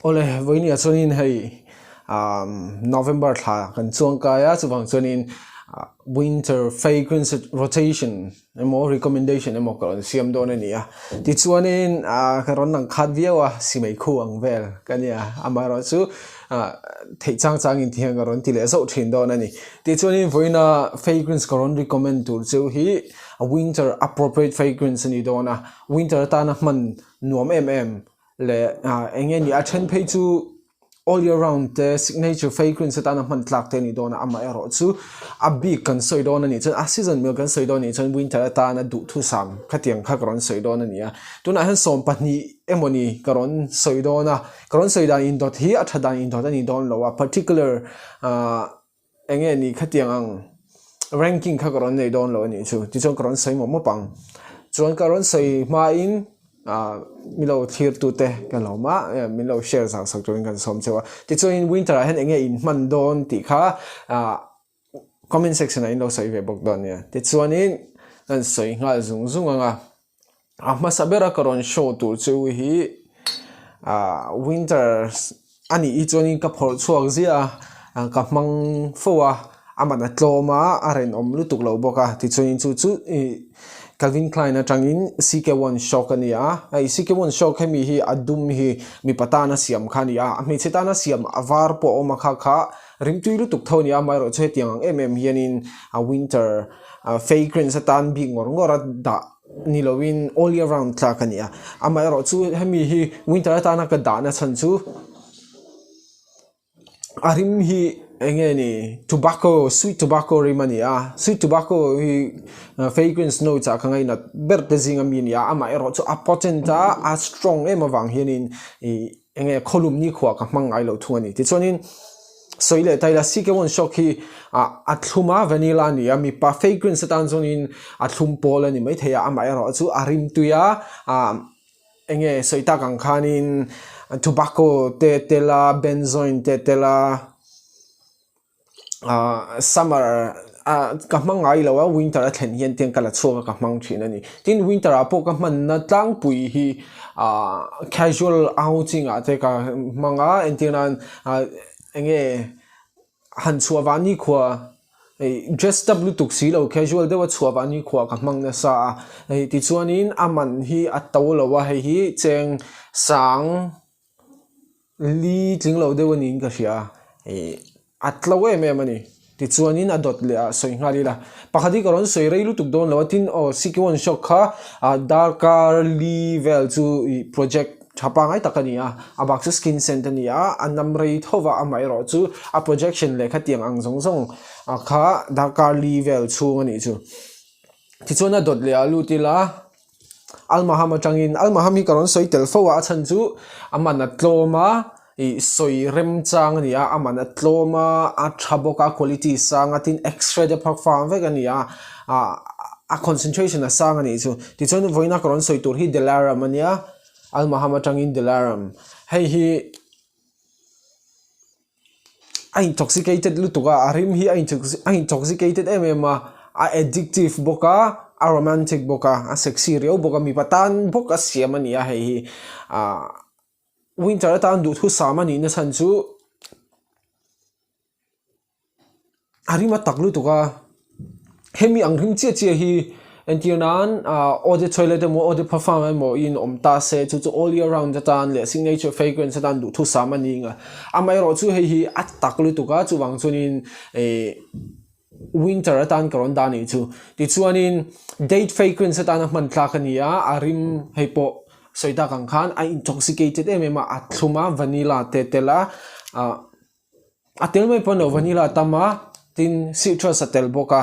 Awle, vawinia chuanin hei November thla kan chuang kai a, chuvang chuanin winter fragrance rotation emaw recommendation emaw ka rawn siam dawn a ni a. Tichuanin ka rawn lang khat viau a, simei khu ang vel ka nia, amaherawhchu theih chang changin ti hian ka rawn ti leh zauh thin dawn a ni. Tichuanin vawiina fragrance ka rawn recommend tur chu hi winter appropriate fragrance a ni dawn a, winter atana hman nuam em em leh eng nge ni a then phei chu all year round te signature fragrance atana hman tlak te a ni dawn a amaherawh chu a bik kan sawi dawn a nih chuan a season mil kan sawi dawn a nih chuan winter atana duhthusam khatiang kha ka rawn sawi dawn a ni a tunah hian 12 emawni ka rawn sawi dawn a ka rawn sawi dan indawt hi a tha dan indawt a ni dawn lo a particular ah eng nge ni khatiang ang ranking kha ka rawn nei dawn lo a nih chu tichuan ka rawn sawi mawp mawp ang chuan ka rawn sawi hmain ah mi lo thlir tu te ka lo awm a min lo share zau sak turin kan sawm cheu a tichuanin winter ah hian eng nge in hman dawn tih kha ah comment section ah in lo sawi ve bawk dawn nia tichuanin kan sawi nghal zung zung ang a. A hmasa bera ka rawn show tur chu hi ah winter a nih hi chuanin ka phawrh chhuak ziah a ka hmang fo a a man a tlawm a a rinawm lutuk lo bawk a tichuanin chu chu ih Calvin Klein atangin CK one shock a ni a hei CK one shock hemi hi a dum hi mipa tana siam kha a ni a a hmeichhe tana siam a var pawh a awm a kha kha rimtui lutuk tho a ni a amaherawhchu chu hetiang ang em em hianin a winter fragrance atan bik ngawr ngawr a dah ni loin all year round tlak a ni a amaherawh chu hemi hi winter atana ka dahna chhan chu a rim hi eng nge ni tobacco sweet tobacco rim a ni a sweet tobacco hi fragrance notes ah ka ngainat ber te zinga mi a ni a amaherawh chu a potent a a strong em avang hianin ih eng nge khawlum nikhua ka hmang ngai lo thung a ni tichuanin sawi leh ta ila CK one shock hi ah a thlum a vanilla a ni a mipa fragrance atan chuanin a thlum pawl a ni maithei a amaherawh chu a rim tui a ah eng nge sawi tak ang khanin tobacco te a tel a benzoin te a tel a. Ahh summer ah ka hmang ngai lo a winter a thlen hian tiang ka la chhuak a ka hmang thin a ni tin winter ah pawh ka hmanna tlangpui hi ahh casual outing ah te ka hmang a entir nan ah eng nge han chhuah vah nikhua ih dressed up lutuk si lo casual deuh a chhuah vah nikhua ka hmang nasa a hei tichuanin a man hi a to lo a hei hi cheng sang. Li tling lo deuh a niin ka hria ih a tlo em em a ni tichuanin a dawt leh ah sawi nghal ila pakhat hi ka rawn sawi rei lutuk dawn lo a tin aw CK one shock kha ah darkar li vel chu ih project tha pangngai tak a ni a a bak chu skin scent a ni a a nam rei tho va amaherawh chu a projection leh khatiang ang zawng zawng ah kha darkar li vel chhung a nih chu tichuan a dawt leh ah lut ila. Almaham atangin Almaham hi ka rawn sawi tel fo a a chhan chu a man a tlawm a ih sawi remchang a ni a a man a tlawm a a tha bawk a quality sang a tin extra te phak fang vek a ni a ah a concentration a sang a nih chu tichuan vawiina ka rawn sawi tur hi Delaram a nia Almaham atangin Delaram hei hi. A intoxicated lutuk a a rim hi a a intoxicated em em a a addictive bawk a a romantic bawk a a sexy riau bawk a mipa tan bawk a siam a ni a hei hi ahh winter atan duhthusam a nih na chhan chu. A rim a tak lutuk a hemi ang rim chiah chiah hi entir nan ah eau de toilette emaw eau de parfum emaw in awm ta se chu chu all year round atan leh signature fragrance atan duhthusam a ni ang a amaherawh chu hei hi a tak lutuk a chuvang chuanin ih winter atan ka rawn dah a nih chu tichuanin date fragrance atana hman tlak a ni a a rim hei pawh sawi tak ang khan a intoxicated em em a a thlum a vanilla te a tel a ah. A tel mai pawh no vanilla a tam a tin citrus a tel bawk a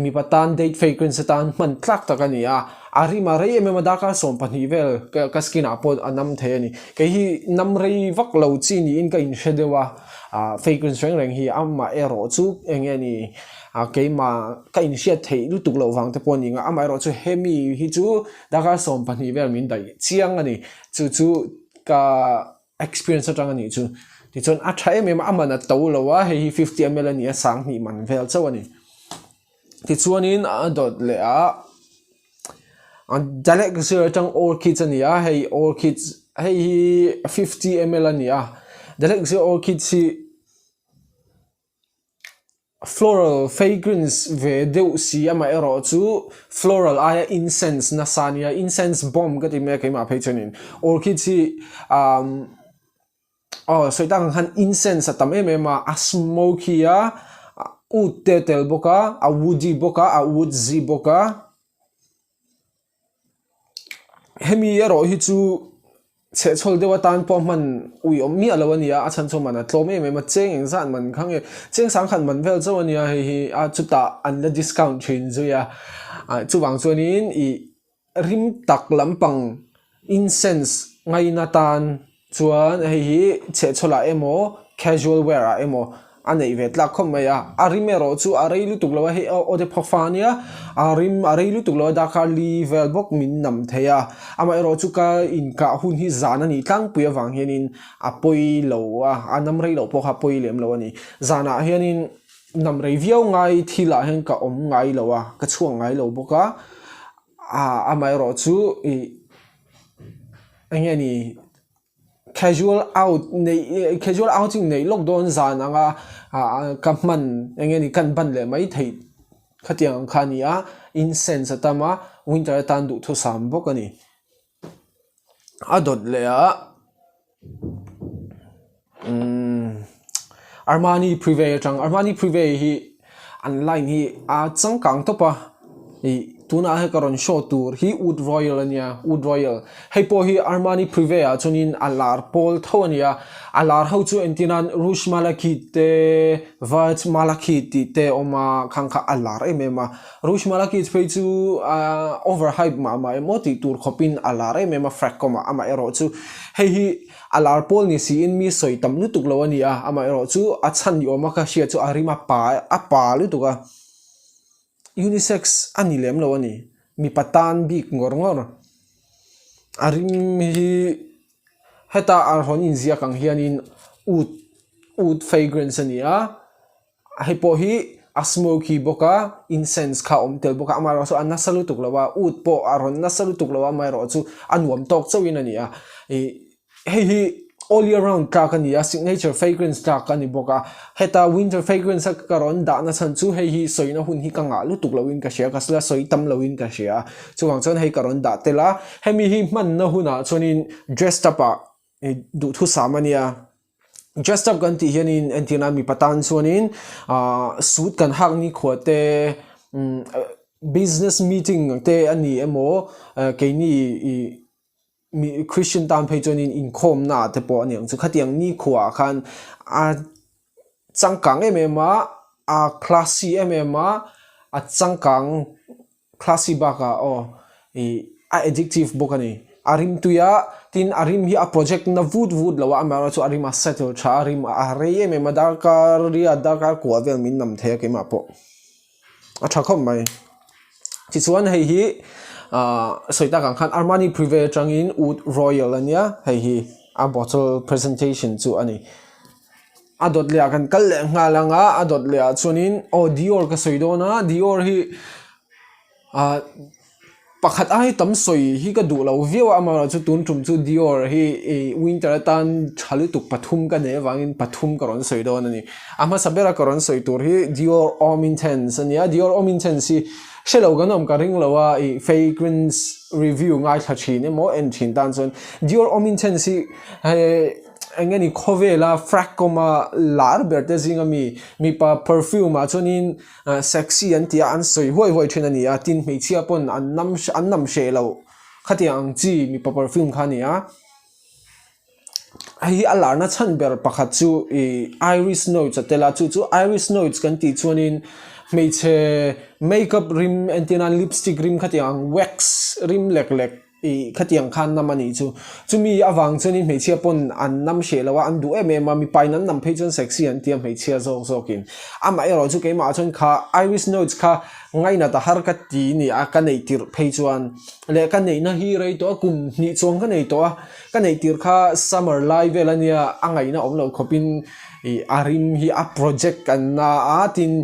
mipa tan date fragrance atan hman tlak tak a ni a a rim a rei em em a darkar 12 vel ka skin ah pawh a nam thei a ni kei hi nam rei vak lo chi niin ka inhre deuh a ah fragrance reng reng hi amah erawh chu eng nge ni ah keimah ka inhriat theih lutuk loh vang te pawh a ni ang a amaherawh chu hemi hi chu darkar 12 vel min daih chiang a ni chu chu ka. Experience atang a nih chu. Tichuan a tha em em a, a man a to lo a, hei hi 50 ml a ni a, 2000 man vel chauh a ni. Tichuanin a dawt leh a, Dalek zir atang Orchids a ni a, hei Orchids. Hei hi 50 ml a ni a, The Luxury Orchids hi floral fragrance ve deuh si amaherawh chu floral aia incense nasa a nia, incense bomb ka ti mai a keimah phei chuanin orchids hi umm aw sawi tak ang khan incense a tam em em a, a smoky a, oud te a tel bawk a, a woody bawk a, a woodsy bawk a. Hemi erawh hi chu chhehchhawl deuh atan pawh hman ui awm miah lo a ni a, a chhan chu man a tlawm em em a, cheng engzat man kha nge cheng sangkhat man vel chauh a nia hei hi a chutah an la discount thin zui a, ah chuvang chuanin ih rim tak lampang incense ngaina tan Chuan hei hi chhehchhawlah emaw casual wear ah emaw a neih ve tlak khawp mai a, a rim erawh chu a rei lutuk lo a, hei eau de parfum a nia, a rim a rei lutuk lo a darkar li vel bawk min nam thei a, amaherawh chu ka inkah hun hi zan a nih tlangpui avang hianin a pawi lo a, a nam rei loh pawh kha a pawi lem lo a ni, zanah hianin nam rei viau ngai thil ah hian ka awm ngai lo a, ka chhuak ngai lo bawk a, amaherawh chu ih. Eng nge ni casual out neih casual outing neih lawk dawn zan anga ah ka hman eng nge ni kan ban leh mai theih khatiang ang kha a ni a incense a tam a winter atan duhthusam bawk a ni a dawt leh ah. Umm Armani Prive atang Armani Prive hi an line hi a changkang tawp a ih tunah hian ka rawn show tur hi Oud Royal a nia Oud Royal hei pawh hi Armani Prive ah chuanin a lar pawl tho a ni a a lar ho chu entir nan Rouge Malachite te Vert Malachite tih te a awm a khang kha a lar em em a Rouge Malachite phei chu ahh over hype mah mah emaw tih tur khawpin a lar em em a Fragcom ah amaherawh chu hei hi A lar pawl ni siin mi sawi tam lutuk lo a ni a, amaherawh chu a chhan ni awm a ka hria chu a rim a pa a pa lutuk a, unisex a ni lem lo a ni, mipa tan bik ngawr ngawr. A rim hi heta a rawn inziak ang hianin oud oud fragrance a ni a. Hei pawh hi a smoky bawk a, incense kha a awm tel bawk a, amaherawh chu a nasa lutuk lo a, oud pawh a rawn nasa lutuk lo a, amaherawh chu a nuam tawk chauhin a ni a, ih hei hi all year round tlak a ni a, signature fragrance tlak a ni bawk a, heta winter fragrance a ka rawn dah na chhan chu hei hi sawina hun hi ka ngah lutuk loin ka hria, ka la sawi tam loin ka hria a, chuvang chuan hei ka rawn dah tel a, hemi hi hmanna hunah chuanin dressed up ah duhthusam a nia. Dressed up kan tih hianin entirna mipa tan chuanin ahh suit kan hak nikhua te umm business meeting ang te a ni emaw keini ih mi christian tan phei chuanin inkhawmna ah te pawh a ni ang chu khatiang nikhua ah khan a changkang em em a a classy em em a a changkang. Classy bakah aw ih a addictive bawk a ni. A rim tui a, tin a rim hi a project na vut vut lo a, amaherawhchu chu a rim a settle tha a, rim a rei em em a, darkar riat darkar kua vel min nam thei a keimah pawh a tha khawp mai. Tichuan hei hi ah sawi tak ang khan Armani Prive atangin Oud Royal a nia, hei hi a bottle presentation chu a ni. A dawt leh ah kan kal leh nghal ang a, a dawt leh ah chuanin aw Dior ka sawi dawn a, Dior hi ah pakhat ai tam sawi hi ka duh lo viau a amaherawhchu tun tum chu Dior hi ih winter atan tha lutuk pathum ka nei avangin pathum ka rawn sawi dawn a ni. A hmasa bera ka rawn sawi tur hi Dior Homme Intense a ni a, Dior Homme Intense hi hre lo kan awm ka ring lo a, ih fragrance review ngaithla thin emaw en thin tan chuan Dior Homme Intense hi hei. eng nge ni khawvela fracom a lar ber te zinga mi mipa perfume ah chuanin ah sexy an tih a an sawi huai huai thin a ni a tin hmeichhia pawn an nam an nam hreh loh khatiang ang chi mipa perfume kha a ni a hei hi a larna chhan ber pakhat chu ih iris notes a tel a chu chu iris notes kan tih chuanin hmeichhe makeup rim entir nan lipstick rim khatiang ang wax rim lek lek. Ih, khatiang khan nam a nih chu. Chumi avang chuanin hmeichhia pawn an nam hreh lo a, an duh em em a, mipain an nam phei chuan sexy an ti a hmeichhia zawk zawkin. Amah erawh chu keimah chuan kha Iris Notes kha ngainat a har ka ti ni a, ka neih tirh phei chuan leh ka neihna hi rei tawh a, kum hnih chuang ka nei tawh a, ka neih tirh kha summer lai vel a nia, a ngaihna awm loh khawpin ih a rim hi a project an na a, tin.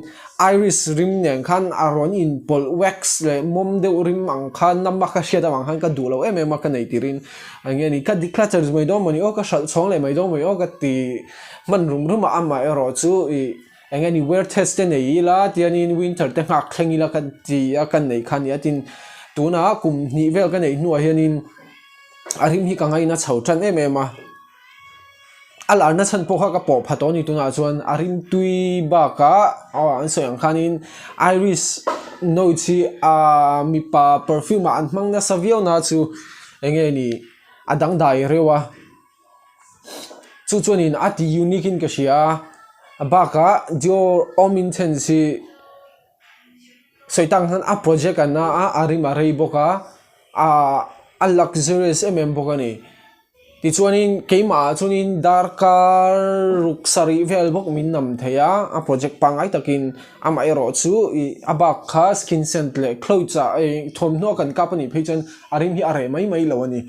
Iris rim nen khan a rawn inpawlh wax leh mawm deuh rim ang khan nama ka hriat avang khan ka duh lo em em a ka nei tirin eng nge ni ka declutter mai dawn mawni aw ka hralh chhawng leh mai dawn mawni aw ka ti hman rum rum a amaherawh chu ih eng nge ni wear test te nei ila tianin winter te nghak thleng ila ka ti a ka neih kha a ni a tin tunah kum hnih vel ka neih hnuah hianin a rim hi ka ngaina chho tan em em a. A larna chhan pawh kha ka pawh pha tawh a ni tunah chuan a rimtui bakah aw an sawi ang khanin iris notes hi ahh mipa perfume ah an hmang nasa viau na chu eng nge ni a dangdai reuh a chu chuanin a ti unique in ka hria a bakah Dior homme intense hi sawi tak ang khan a project an a a a rim a rei bawk a ahh a luxurious em em bawk a ni. Tichuanin keimahah chuanin darkar ruk sarih vel bawk min nam thei a, a project pangngai takin amah erawh chu ih a bak kha skin scent leh clothes ah ih thawmhnaw kan kap a nih phei chuan a rim hi a reh mai mai lo a ni.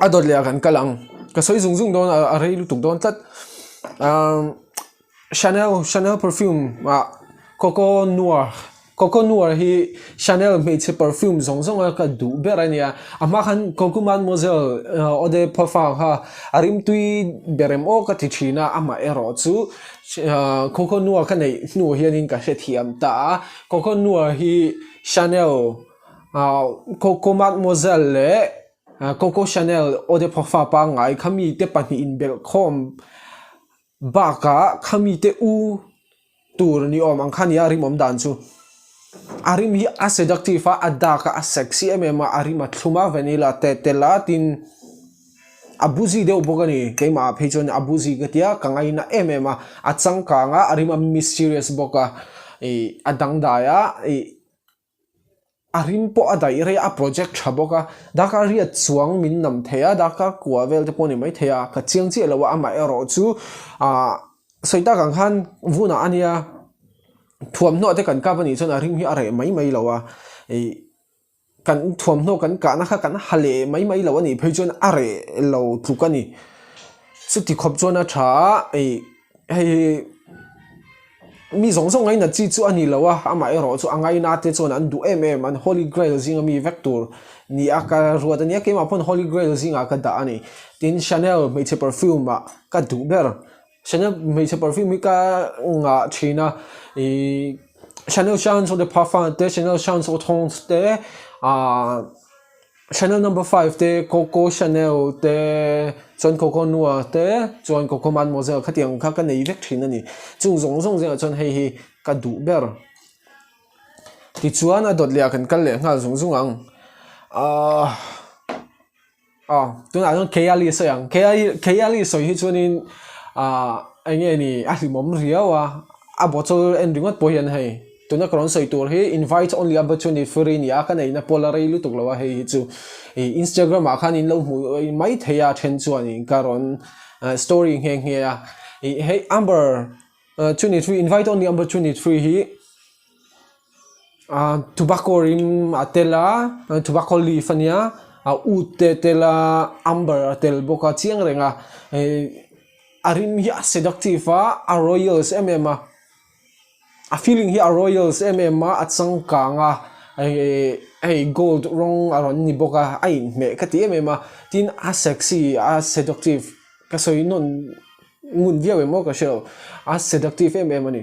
A dawt leh ah kan kal ang, ka sawi zung zung dawn a a rei lutuk dawn tlat ahh. Chanel Chanel perfume ah Coco Noir Coco Noir hi Chanel hmeichhe perfume zawng zawng a ka duh ber a nia a hma khan Coco Mademoiselle Eau de Parfum kha a rimtui ber em aw ka ti thin a amah erawh chu Coco Noir ka neih hnu hianin ka hrethiam ta a Coco Noir hi Chanel Coco Mademoiselle leh Coco Chanel Eau de Parfum pangngai kha mite pahnih inbelhkhawm. Bakah khami te u tur ni awm ang kha nia rim awm dan chu. A rim hi a seductive a, a dark a, a sexy em em a, a rim a thlum a, vanilla te tel a, tin a boozy deuh bawk a ni. Keimah ah phei chuan a boozy ka tia, ka ngaina em em a, a changkang a, a rim a mysterious bawk a, ih a dangdai a, ih. A rim pawh a daih rei a, a project tha bawk a, darkar riat chuang min nam thei a, darkar kua vel te pawh a ni maithei a, ka chiang chiah lo a, amah erawh chu ahh sawi tak ang khan vunah a nia thuamhnaw te kan kap a nih chuan a rim hi a reh mai mai lo a, ih kan thuamhnaw kan kahna kha kan ha leh mai mai lo a nih phei chuan a reh lo tluk a ni, chuti khawp chuan a tha a, ih hei hi. Mi zawng zawng ngaina chi chu a ni lo a, amah erawh chu a ngaina te chuan an duh em em, an Holy Grail zinga mi vek tur ni a ka ruat a nia, keimah pawn Holy Grail zingah ka dah a ni. Tin, Chanel hmeichhe perfume ah ka duh ber, Chanel hmeichhe perfume hi ka ngah thin a, ih Chanel Chance Eau de Parfum te, Chanel Chance Eau Tons te, ahh. Chanel number 5 te, Coco Chanel te, chuan Coco Noir te, chuan Coco Mademoiselle khatiang kha ka nei vek thin a ni. Chung zawng zawng zingah chuan hei hi ka duh ber. Tichuan a dawt leh ah kan kal leh nghal zung zung ang. Ahh aw tunah chuan Kayali sawi ang. Kayali sawi hi chuanin ahh eng nge ni a hlimawm riau a, a bottle en ringawt pawh hian hei. Tuna ka rawn sawi tur hi invite only a bachun i free ni a ka neihna pawl a rei lutuk lo a hei hi chu ih Instagram ah khan in lo hmuh mai thei a then chuan in ka rawn story nghe nghe a ih hei amber 23 invite only amber 23 hi ah tobacco rim a tel a tobacco leaf ania a oud te a tel a amber a tel bawk a chiang reng a ih a rim hi a seductive a a royals em em a. A feeling hi a royals em em a, a changkang a, hei gold rawng a rawn ni bawk a, a inhmeh ka ti em em a, tin a sexy a seductive ka sawi nawn ngun viau em aw ka hre lo, a seductive em em a ni.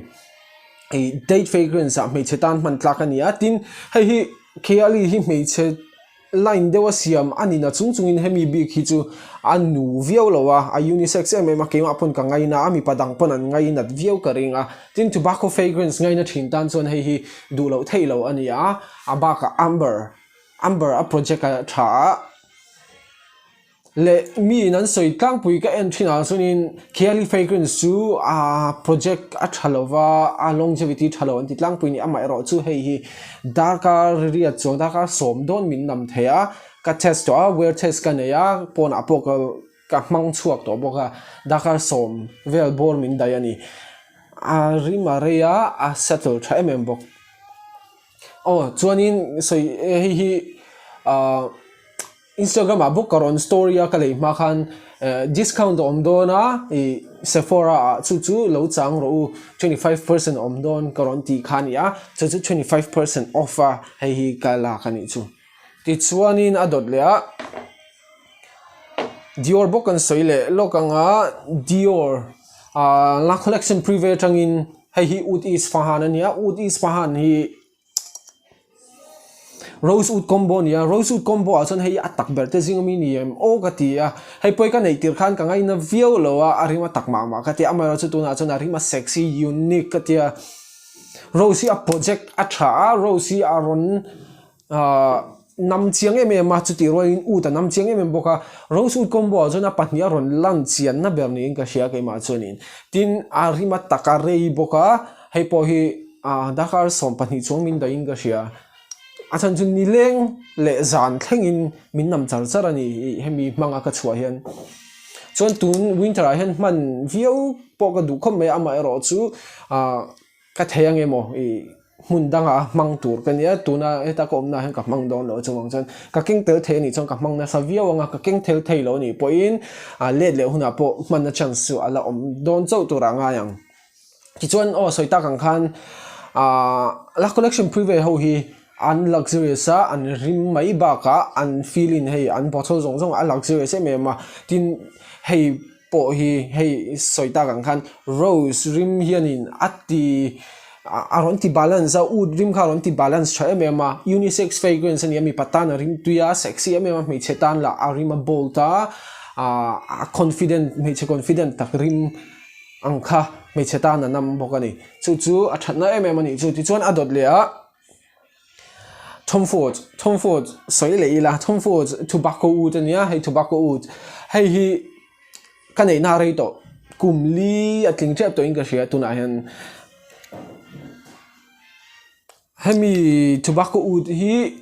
Ih date fragrance ah hmeichhe tan hman tlak a ni a, tin hei hi Kayali hi hmeichhe line deuh a siam a nina chung chungin hemi bik hi chu a nu viau lo a, a unisex em em a, keimah pawn ka ngaina a, mipa dang pawn an ngainat viau ka ring a, tin tobacco fragrance ngaina thin tan chuan hei hi duh loh theih loh a ni a, a bakah amber, amber a project a tha a. Leh mi in an sawi tlangpui ka en thin ah chuanin Kayali fragrance chu ah project a tha lo va a longevity tha lo an ti tlangpui a ni amaherawh chu hei hi darkar riat chuang darkar sawm dawn min nam thei a ka test tawh a wear test ka nei a pawnah pawh ka ka hmang chhuak tawh bawk a darkar sawm vel bawr min daih a ni a rim a rei a a settle tha em em bawk aw chuanin sawi hei hi ah. Instagram ah bawk ka rawn story a ka lei hma khan discount a awm dawn a ih Sephora ah chu chu lo chang rawh u 25% a awm dawn ka rawn tih kha a ni a chu chu 25% off a hei hi ka lak a nih chu. Tichuanin a dawt leh a Dior bawk kan sawi leh lawk ang a Dior ah la collection prive atangin hei hi Oud Isfahan a ni a Oud Isfahan hi Rose oud combo a ni a, rose oud combo ah chuan hei a tak ber te zing ami ni em aw ka ti a, hei pawh hi ka neih tir khan ka ngaina viau lo a, a rim a tak mah mah ka ti a, amaherawhchu chu tunah chuan a rim a sexy unique ka ti a, rose hi a project a tha a, rose hi a rawn ahh nam chiang em em a, chutih rualin oud a nam chiang em em bawk a, rose oud combo ah chuan a pahnih a rawn lan chianna ber niin ka hria keimah chuanin, tin a rim a tak a rei bawk a, hei pawh hi. Ah darkar 12 chuang min dahin ka hria. A chhan chu nileng leh zan thlengin min nam char char a ni ih hemi hmanga ka chhuah hian. Chuan tun winter ah hian hman viau pawh ka duh khawp mai a, amaherawh chu ah ka thei ang emaw ih hmun danga hmang tur ka nia tuna heta ka awmna ah hian ka hmang dawn lo chuvang chuan ka keng tel thei a nih chuan ka hmang nasa viau ang a, ka keng tel thei lo a nih pawhin ah let leh hunah pawh hmanna chance chu a la awm dawn chauh turah a ngai ang. Tichuan aw sawi tak ang khan ahh la collection prive ho hi an luxurious a an rim mai bakah an feeling hei an bottle zawng zawng a luxurious em em a tin hei pawh hi hei sawi tak ang khan rose rim hianin a ti a rawn ti balance a oud rim kha a rawn ti balance tha em em a unisex fragrance a ni a mipa tan a rim tui a sexy em em a hmeichhe tan lah a rim a bold a ahh a confident hmeichhe confident tak rim. ang kha hmeichhe tan a nam bawk a ni. Chu chu a thatna em em a nih chu. Tichuan a dawt leh a Tom Ford, Tom Ford sawi leh ila Tom Ford tobacco oud a nia hei tobacco oud hei hi ka neihna a rei tawh kum li a tling tep tawhin ka hria tunah hian. Hemi tobacco oud hi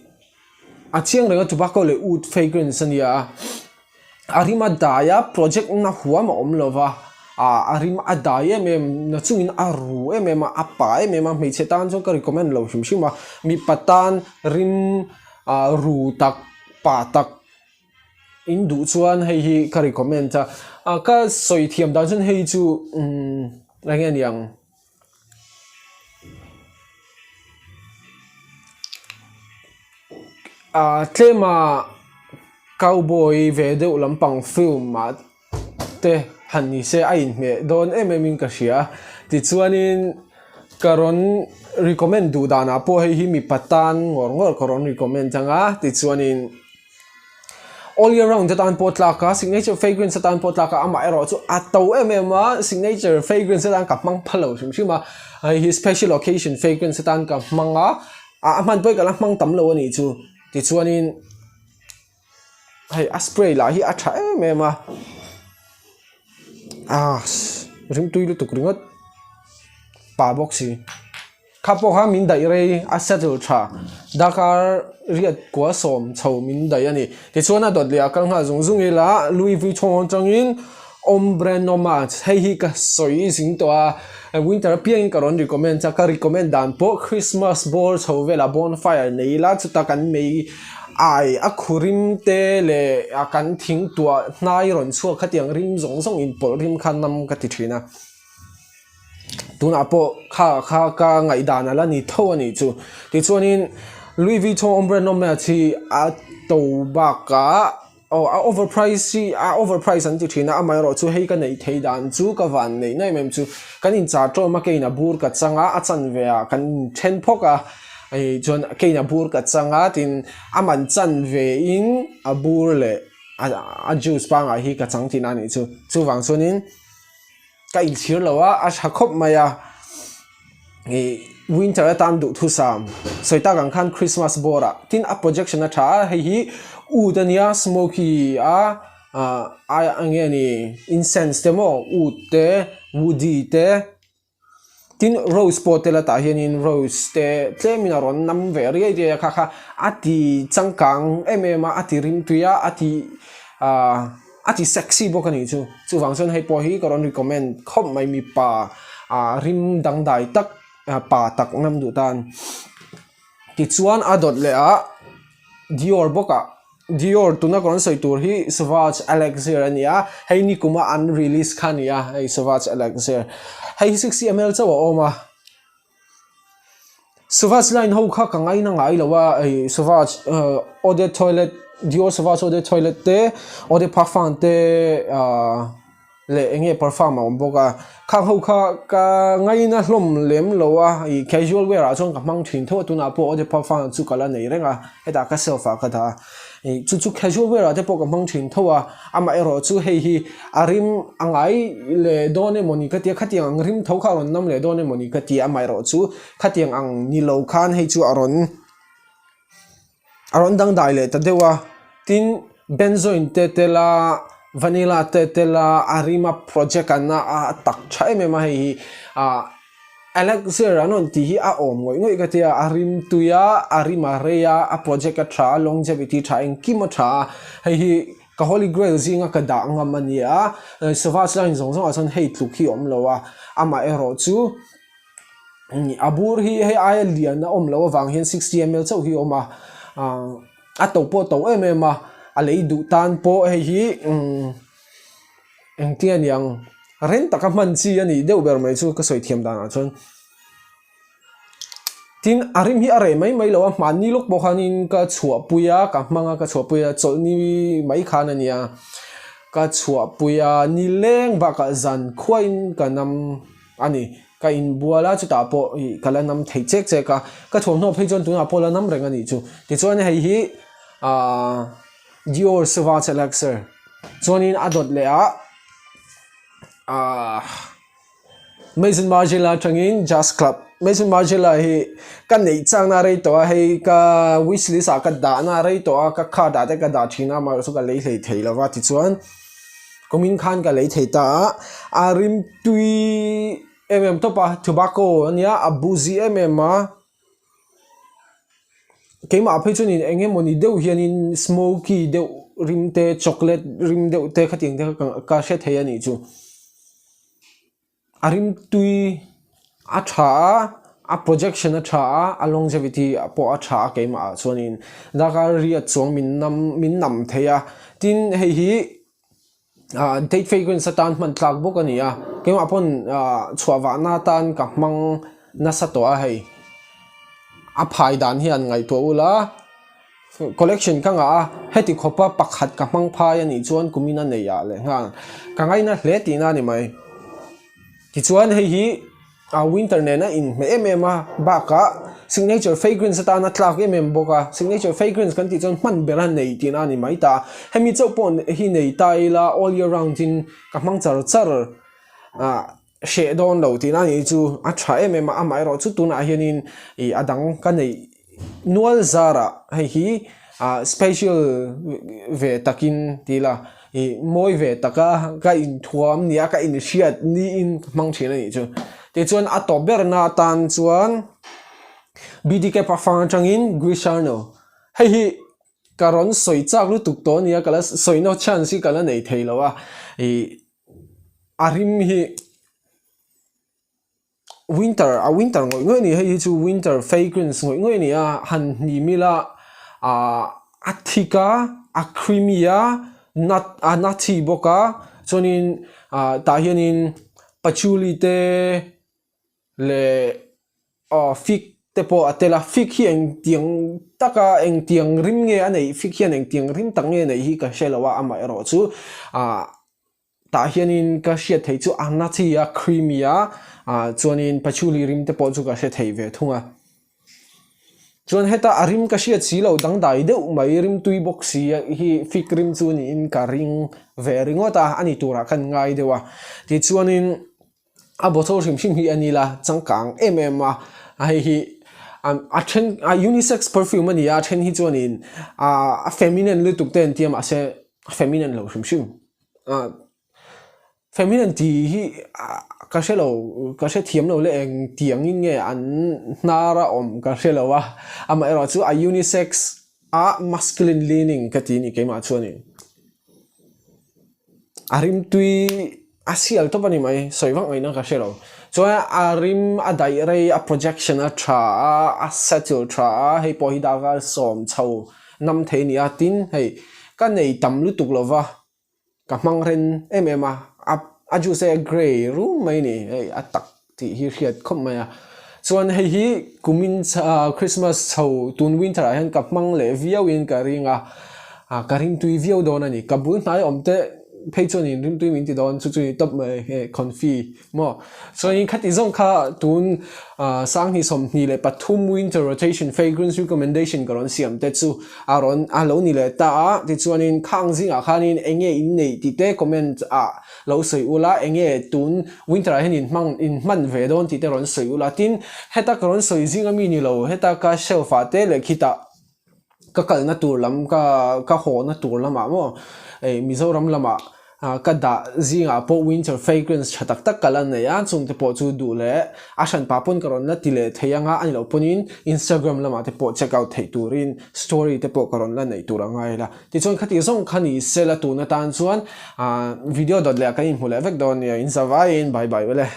a chiang reng a tobacco leh oud fragrance a nia a a rim a dai a project na huam a awm lo va ah a rim a dai em em na chungin a ru em em a a pa em em a hmeichhe tan chuan ka recommend lo hrim hrim a mipa tan rim ah ru tak pa tak in duh chuan hei hi ka recommend a ah ka sawi thiam dan chuan hei chu umm eng nge niang. Ah tlema cowboy ve deuh lampang film ah te han ni se a inhmeh dawn em em in ka hria tichuanin ka rawn recommend duh danah pawh hei hi mipa tan ngawr ngawr ka rawn recommend ang a tichuanin. All year round atan pawh tlak a, signature fragrance atan pawh tlak a, amah erawh chu a to em em a, signature fragrance atan ka hmang pha lo hrim hrim a, hei hi special occasion fragrance atan ka hmang a, a hman pawh hi ka la hmang tam lo a nih chu, tichuanin hei a spray lah hi a tha em em a, ah rimtui lutuk ringawt pa bawk si. Kha pawh kha min daih rei a settle tha darkar riat kua sawm chho min daih a ni. Tichuan a dawt leh a kal nghal zung zung ila Louis Vuitton atangin Ombre Nomade hei hi ka sawi zing tawh a winter apiangin ka rawn recommend a ka recommend dan pawh Christmas bawr chho velah bonfire nei ila chuta kan mei ai a khu rim te leh kan thing tuah hnai rawn chhuak khatiang rim zawng zawng inpawlh rim kha nam ka ti thin a. Tunah pawh kha kha ka ngaihdan a la ni tho a nih chu. Tichuanin Louis Vuitton Ombre Nomade hi a to bakah aw a over price hi a over price an ti thin a, amaherawhchu hei ka neih theih dan chu ka van neih na em em chu kan inchar tawm a keiin a bur ka chang a, a chanve ah kan then phawk a, hei chuan keiin a bur ka chang a tin a man chanve in a bur leh a juice pangngai hi ka chang tihna a nih chu. Chuvang chuanin. Ka inchhir lo a, a tha khawp mai a, ih winter atan duhthusam sawi tak ang khan Christmas bawr ah tin a projection a tha a, hei hi oud a nia smoky a ah ai eng nge ni incense te maw oud te woody te tin rose pawh tel a tah hianin rose te tlemin a rawn nam ve riai riai a kha kha a ti changkang em em a a ti rimtui a a ti ah. A ti sexy bawk a nih chu. Chuvang chuan hei pawh hi ka rawn recommend khawp mai mipa ah rim dangdai tak pa tak ngam duh tan. Tichuan a dawt leh ah Dior bawk ah. Dior tuna ka rawn sawi tur hi Sauvage Elixir a ni a, hei nikuma an release kha a ni a, hei Sauvage Elixir. Hei hi 60 ml chauh a awm a. Sauvage line ho kha ka ngaina ngai lo a, hei Sauvage Eau de Toilette, Dior Sauvage Eau de Toilette te, Eau de Parfum te ahh leh eng nge parfum a awm bawk a khang ho kha ka ngaina hlawm lem lo a ih casual wear ah chuan ka hmang thin tho a tunah pawh eau de parfum chu ka la nei reng a hetah ka shelf ah ka dah a ih chu chu casual wear ah te pawh ka hmang thin tho a amaherawh chu hei hi a rim a ngai leh dawn emawni ka tia khatiang ang rim tho kha a rawn nam leh dawn emawni ka tia amaherawh chu khatiang ang ni lo khan hei chu a rawn. A rawn dangdai leh ta deuh a, tin benzoin te tel a, vanilla te tel a, a rim a project an a a tak tha em em a hei hi ah elixir an rawn tih hi a awm ngawih ngawih ka tia a rim tui a, a rim a rei a, a project a tha a, longevity tha engkim a tha a, hei hi ka holy grail zinga ka dah ngam a ni a, sauvage line zawng zawng ah chuan hei tluk hi a awm lo a, amaherawh chu. A bur hi hei aia lian a awm loh avang hian 60 ml chauh hi a awm a ah a to pawh a to em em a a lei duh tan pawh hei hi umm engtin a niang reng taka hman chi a nih deuh ber mai chu ka sawi thiam danah chuan tin a rim hi a reh mai mai lo a hmanni lawk pawh khanin ka chhuahpui a ka hmang a ka chhuahpui a chawlhni mai khan a nia ka chhuahpui a nileng bakah zan khuain ka nam a ni. Ka inbual a, chutah pawh ih ka la nam thei chek chek a, ka thawmhnaw phei chuan tunah pawh la nam reng a nih chu. Tichuan hei hi aah Dior Sauvage Elixir chuanin a dawt leh a aah Maison Margiela atangin Jazz Club Maison Margiela hi ka neih chakna a rei tawh a, hei ka wish list ah ka dahna a rei tawh a, ka card ah te ka dah thin a, amaherawhchu ka lei hlei thei lo va tichuan. Kumin khan ka lei thei ta a, a rim tui em em tawp a, tobacco a nia a buzi em em a, keimah phei chuanin eng emawni deuh hianin smoky deuh rim te chocolate rim deuh te khatiang te kha ka hre thei a nih chu. A rimtui a tha a, a projection a tha a, a longevity pawh a tha a keimah ah chuanin darkar riat chuang min nam min nam thei a tin hei hi ah date fragrance atan hman tlak bawk a ni a keimah pawn ah chhuah vahna atan ka hmang nasa tawh a hei a phai dan hian ngaihtuah ula. Collection ka ngah a, heti khawpa pakhat ka hmang phai a nih chuan kumin a nei ah leh nghal ka ngaina hle tihna a ni mai. Tichuan hei hi a winter nena inhmeh em em a, bakah signature fragrance atana tlak em em bawk a, signature fragrance kan tih chuan hman ber a nei tihna a ni mai ta. Hemi chauh pawh hi nei ta ila all year round in ka hmang char char ah. hreh dawn lo tihna a nih chu a tha em em a amaherawh chu tunah hianin ih a dang ka neih nual zarah hei hi ah special ve takin ti ila ih mawi ve taka ka inthuam nia ka inhriat niin ka hmang thin a nih chu tichuan a tawp berna atan chuan BDK parfum atangin Grisarno hei hi ka rawn sawi chak lutuk tawh a nia ka la sawina chance hi ka la nei thei lo a ih. A rim hi winter a winter ngawih ngawih a ni hei hi chu winter fragrance ngawih ngawih a ni a han hnim ila ahh a thik a a creamy a nut a nutty bawk a chuanin ah tah hianin patchouli te leh aw fig te pawh a tel a fig hi engtiang taka engtiang rim nge a neih fig hian engtiang rim tak nge a neih hi ka hre lo a amaherawh chu ah tah hianin ka hriat theih chu a nutty a creamy a ah chuanin patchouli rim te pawh chu ka hre thei ve thung a chuan heta a rim ka hriat si loh dangdai deuh mai rim tui bawk si hi fig rim chu niin ka ring ve ringawt a a ni turah khan ngai deuh a tichuanin. A bottle hrim hrim hi a ni la changkang em em a hei hi a then a unisex perfume a ni a a then hi chuanin a feminine lutuk te an ti a mahse a feminine lo hrim hrim ah feminine tih hi ka hre lo ka hre thiam lo leh eng tiangin nge an hnar a awm ka hre lo a amaherawh chu a unisex a masculine leaning ka ti a ni keimah chuanin a rimtui. A sial tawp a ni mai, sawi vak ngaihna ka hre lo. Chuan a rim a daih rei, a projection a tha a, a settle tha a, hei pawh hi darkar sawm chho Nam thei a ni a, tin hei ka nei tam lutuk lo va, ka hmang ren em em a, a a juice a grey rum mai a ni, hei a tak tih hi hriat khawp mai a. Chuan hei hi kumin Christmas chho tun winter ah hian ka hmang leh viau in ka ring a, ka rimtui viau dawn a ni. Ka bul hnai awm te phei chuan in rimtui min ti dawn chu chu ni tawp mai hei confi. Maw? Chuanin khati zawng kha tun 2023 Winter Rotation Fragrance Recommendation ka rawn siam te chu a rawn a lo ni leh ta a, tichuanin khang zingah khanin eng nge in neih tih te comment ah lo sawi ula, eng nge tun winter ah hian in hmang in hman ve dawn tih te rawn sawi ula, tin heta ka rawn sawi zinga mi ni lo heta ka shelf ah te leh khitah ka kalna tur lam ka ka hawhna tur lamah maw ei Mizoram lamah ah ka dah zingah pawh winter fragrance tha tak tak ka la nei a chungte pawh chu duh leh a hranpa pawn ka rawn la ti leh thei anga a ni loh pawnin Instagram lamah te pawh check out theih turin story te pawh ka rawn la neih tur a ngai la tichuan khati zawng kha ni sela tun atan chuan ah video dawt leh ah kan inhmu leh vek dawn nia in zavaiin bye bye ule.